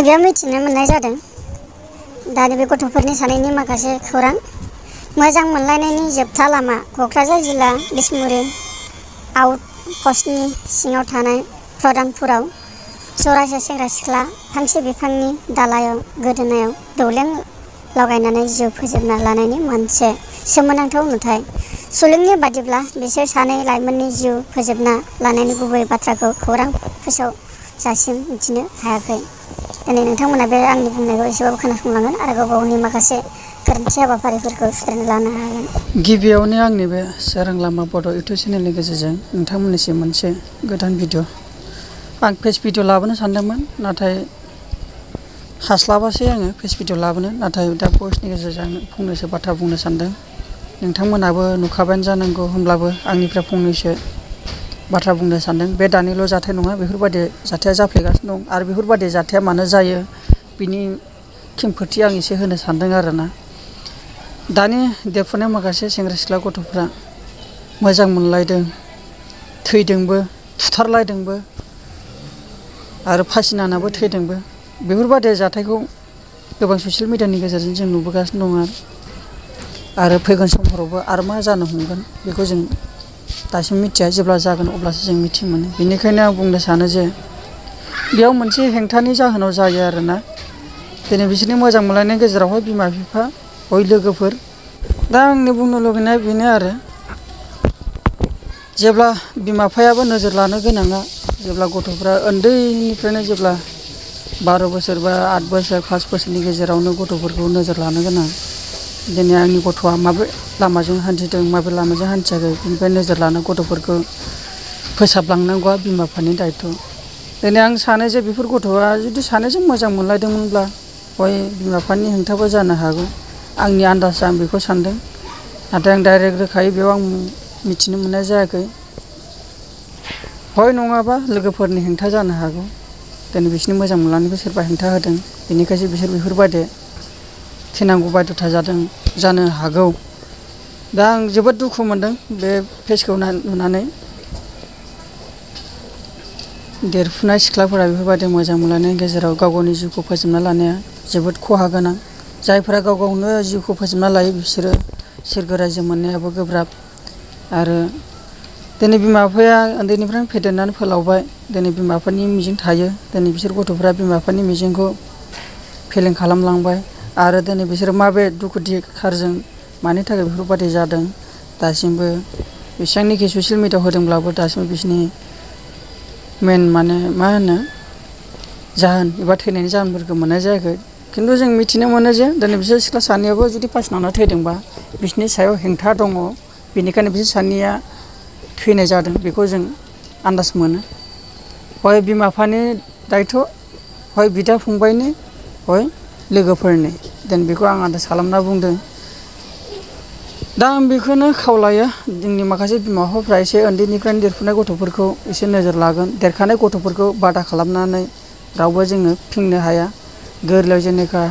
नैबेयाव मिथिनो मोननाय जादों दानि बे गथ'फोरनि सानैनि माखासे खौरां। मोजां मोनलायनायनि जोबथा लामा क'क्राझार जिल्ला बिसमुरि आउट पस्टनि सिङाव थानाय प्रधानपुराव जरासे सेंग्रा सिख्ला फांसे बिफांनि दालायाव गोदोनायाव दौलें लगायनानै जिउ फोजोबना लानायनि मोनसे सोमोनांथाव नुथाय। सुलुंनि बादिब्ला बिसोर सानै लाइमोननि जिउ फोजोबना लानायनि गुबै बाथ्राखौ खौरां फोसावजासिम मिथिनो हायाखै। दिनै नोंथांमोना बे आंनि बुंनायखौ एसेबाबो खोनासंलांगोन आरो गाव गावनि माखासे गोरोन्थि हाबाफारिफोरखौ सुद्रायना लानो हागोन। गिबियावनो आंनि बे सोरां लामा बड' इउटुब चेनेलनि गेजेरजों नोंथांमोननिसिम मोनसे गोदान भिडिअ आं फेस भिडिअ लाबोनो सानदोंमोन, नाथाय हास्लाबासै आङो फेस भिडिअ लाबोनो। नाथाय दा भइसनि गेजेरजों फंनैसो बाथ्रा बुंनो सानदों। नोंथांमोनाबो नुखाबायानो जानांगौ, होमब्लाबो आंनिफ्राय फंनैसो बाथ्रा बुंनो सानदों। बे दानिल' जाथाय नङा, बेफोरबायदि जाथाया जाफ्लेगासिनो दं आरो बेफोरबायदि जाथाया मानो जायो बिनि खेंफोरथि आं एसे होनो सानदों आरोना। दानि देरफुनाय माखासे सेंग्रा सिख्ला गथ'फ्रा मोजां मोनलायदों, थैदोंबो, फुथारलायदोंबो आरो फासि नांनाबो थैदोंबो। बेफोरबायदि जाथायखौ गोबां ससियेल मिडियानि गेजेरजों जों नुबोगासिनो दङ आरो फैगोन समफोरावबो आरो मा जानो हमगोन बेखौ जों दासिम मिथिया। जेब्ला जागोन अब्लासो जों मिथि मोनो। बेनिखायनो आं बुंनो सानो जे बेयाव मोनसे हेंथानि जाहोनाव जायो आरोना। दिनै बिसोरनि मोजां मोनलायनायनि गेजेरावहाय बिमा बिफा हय लोगोफोर। दा आंनि बुंनो लुगैनाया बेनो आरो जेब्ला बिमा बिफायाबो नोजोर लानो गोनाङा जेब्ला गथ'फ्रा उन्दैनिफ्रायनो जेब्ला 12 बोसोर बा 8 बोसोर 5 बोसोरनि गेजेरावनो गथ'फोरखौ नोजोर लानो गोनां। दिनै आंनि गथ'आ माबे लामाजों हान्थिदों, माबे लामाजों हान्थियाखै, बेनिफ्राय नोजोर लाना गथ'फोरखौ फोसाबलांनांगौआ बिमा बिफानि दायथ'। दिनै आं सानो जे बेफोर गथ'आ जुदि सानैजों मोजां मोनलायदोंमोनब्ला हय बिमा बिफानि हेंथाबो जानो हागौ। आंनि आन्दाजआ आं बेखौ सानदों, नाथाय आं डाइरेक्ट रोखायै बेयाव आं मिथिनो मोननाय जायाखै। हय नङाबा लोगोफोरनि हेंथा जानो हागौ। दिनै बिसोरनि मोजां मोनलायनायखौ सोरबा हेंथा होदों, बेनिखायसो बिसोर बेफोरबायदि थैनांगौ बायध'था जादों जानो हागौ। दा आं जोबोद दुखु मोनदों बे पेजखौ नुनानै। देरफुनाय सिख्लाफोरा बेफोरबायदि मोजां मोनलायनायनि गेजेराव गाव गावनि जिउखौ फोजोबना लानाया जोबोद खहा गोनां। जायफोरा गाव गावनो जिउखौ फोजोबना लायो बिसोरो सोरगो रायजो मोननायाबो गोब्राब। आरो दिनै बिमा बिफाया उन्दैनिफ्रायनो फेदेरनानै फोलावबाय। दिनै बिमा बिफानि मिजिं थायो। दिनै बिसोर गथ'फ्रा बिमा बिफानि मिजिंखौ फेलें खालामलांबाय आरो दिनै बिसोरो माबे दुखु दाहाजों मानि थाखाय बेफोरबायदि जादों दासिमबो बेसेबांनोखि ससियेल मिडियाआव होदोंब्लाबो दासिमबो बिसोरनि मेन मा होनो जाहोन एबा थैनायनि जाहोनफोरखौ मोननाय जायाखै। खिन्थु जों मिथिनो मोनो जे दिनै बिसोर सिख्ला सानैयाबो जुदि फासि नांना थैदोंबा बिसोरनि सायाव हेंथा दङ, बेनिखायनो बिसोर सानैया थैनाय जादों बेखौ जों आन्दाज मोनो। हय बिमा बिफानि दायथ', हय बिदा फंबायनि, हय लोगोफोरनि। दिनै बेखौ आं आन्दाज खालामना बुंदों। दा आं बेखौनो खावलायो जोंनि माखासे बिमा बिफाफ्रा एसे उन्दैनिफ्रायनो देरफुनाय गथ'फोरखौ एसे नोजोर लागोन। देरखानाय गथ'फोरखौ बादा खालामनानै रावबो जोङो फिंनो हाया। गोरलैयाव जेनेखा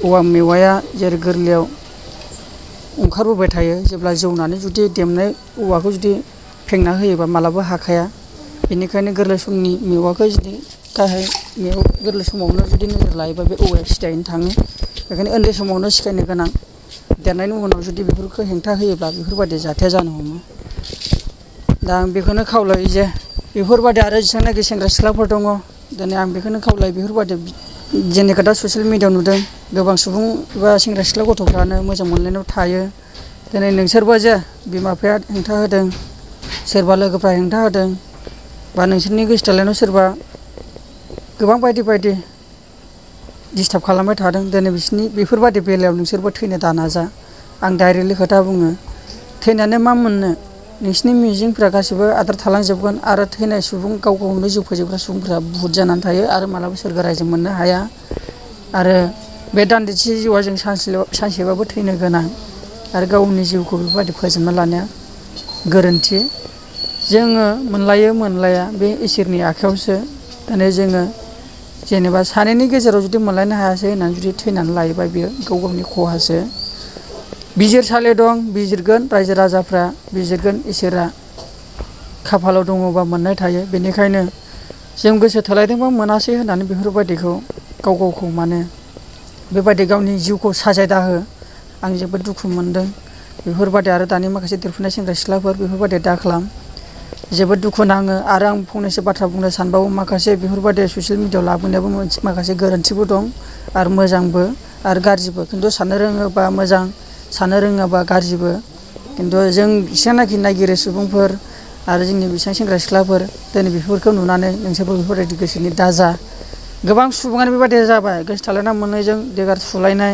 औवा मेवाया जेरै गोरलैयाव ओंखारबोबाय थायो, जेब्ला जौनानै जुदि देमनाय औवाखौ जुदि फेंना होयोबा मालाबा हाखाया। बेनिखायनो गोरलै समनि मेवाखौ जुदि गाहाय गोरलै समावनो जुदि नोजोर लायोबा बे औवाया सिदायैनो थाङो। बेखायनो उन्दै समावनो सिखायनो गोनां। देरनायनि उनाव जुदि बेफोरखौ हेंथा होयोब्ला बेफोरबायदि जाथाया जानो हमो। दा आं बेखौनो खावलायो जे बेफोरबायदि आरो जेसेबांनाखि सेंग्रा सिख्लाफोर दङ, दिनै आं बेखौनो खावलायो बेफोरबायदि जेनेखा दा ससियेल मिडियाआव नुदों गोबां सुबुं एबा सेंग्रा सिख्ला गथ'फ्रानो मोजां मोनलायनायाव थायो। दिनै नोंसोरबो जे बिमा बिफाया हेंथा होदों, सोरबा लोगोफ्रा हेंथा होदों, बा नोंसोरनि गोसोथोलायनायाव सोरबा गोबां बायदि बायदि दिस्टार्ब खालामबाय थादों। दिनै बिसोरनि बेफोरबायदि बेलायाव नोंसोरबो थैनो दानाजा। आं डाइरेक्टलि खोथा बुङो, थैनानै मा मोननो? नोंसोरनि मिजिंफ्रा गासिबो आद्रा थालांजोबगोन आरो थैनाय सुबुं गाव गावनो जिउ फोजोबग्रा सुबुंफ्रा बुहुत जानानै थायो आरो मालाबा सोरगो रायजो मोननो हाया। आरो बे दान्दिसे जिउआ जों सानसेबाबो थैनो गोनां आरो गावनि जिउखौ बेफोरबायदि फोजोबना लानाया गोरोन्थि। जोङो मोनलायो मोनलाया बे इसोरनि आखायावसो। दिनै जोङो जेनेबा सानैनि गेजेराव जुदि मोनलायनो हायासै होननानै जुदि थैनानै लायोबा बेयो गाव गावनि खहासो। बिजिरसालि दं, बिजिरगोन रायजो राजाफ्रा, बिजिरगोन इसोरा। खाफालाव दङबा मोननाय थायो। बेनिखायनो जों गोसो थोलायदोंबा मोनासै होननानै बेफोरबायदिखौ गाव गावखौ माने बेबायदि गावनि जिउखौ साजायदा हो आं जोबोद दुखु मोनदों। बेफोरबायदि आरो दानि माखासे देरफुनाय सेंग्रा सिख्लाफोर बेफोरबायदि दा खालाम। जोबोद दुखु नाङो आरो आं फंनैसो बाथ्रा बुंनो सानबावो माखासे बेफोरबायदि ससियेल मिडियायाव लाबोनायाबो माखासे गोरोन्थिबो दं आरो मोजांबो आरो गाज्रिबो। खिन्थु साननो रोङोबा मोजां, साननो रोङाबा गाज्रिबो। खिन्थु जों जेसेबांनाखि नायगिरि सुबुंफोर आरो जोंनि बेसेबां सेंग्रा सिख्लाफोर दिनै बेफोरखौ नुनानै नोंसोरबो बेफोरबायदि गोसोनि दाजा। गोबां सुबुङानो बेबायदि जाबाय गोसो थोलायनाय मोननायजों देगार थुलायनाय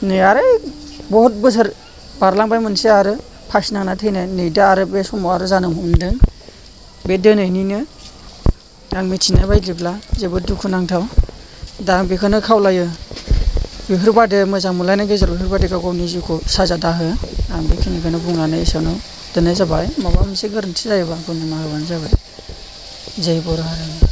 नै आरो बहुद बोसोर बारलांबाय मोनसे आरो फासि नांना थैनाय नै दा आरो बे समाव आरो जानो हमदों। बे दिनैनिनो आं मिथिनाय बायदिब्ला जोबोद दुखुनांथाव। दा आं बेखौनो खावलायो बेफोरबायदि मोजां मोनलायनाय गेजेराव बेफोरबायदि गाव गावनि जिउखौ साजा हो। आं बेखिनिखौनो बुंनानै एसेयावनो दोननाय जाबाय। माबा मोनसे गोरोन्थि जायोबा आंखौ निमाहा होबानो जाबाय। जै बर' हारि।